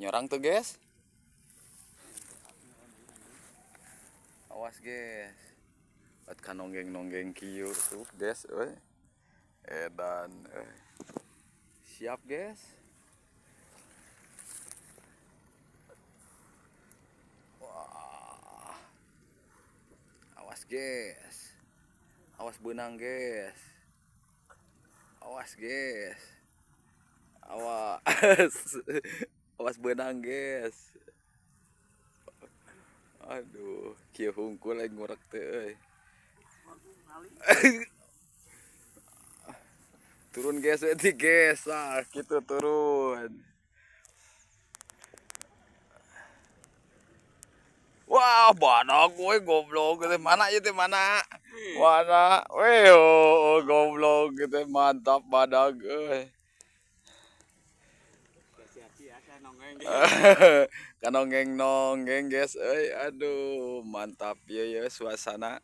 Nyorang tuh, guys. Awas, guys. At kanonggeng-nonggeng kieu tuh, guys, euy. Edan euy. Siap, guys. Wah. Awas, guys. Awas beunang, guys. Awas, guys. Awas. Awas beunang, guys. Aduh, kieu hungkul aing ngurek teh euy. Turun, guys, euy, guys. Ah, kitu turun. Wah, badag we goblok teh. Mana ieu teh, mana? Mana? Weh, oh, goblok teh, mantap badag euy. Kanonggeng nonggeng, guys euy. Aduh, mantap ieu ya suasana.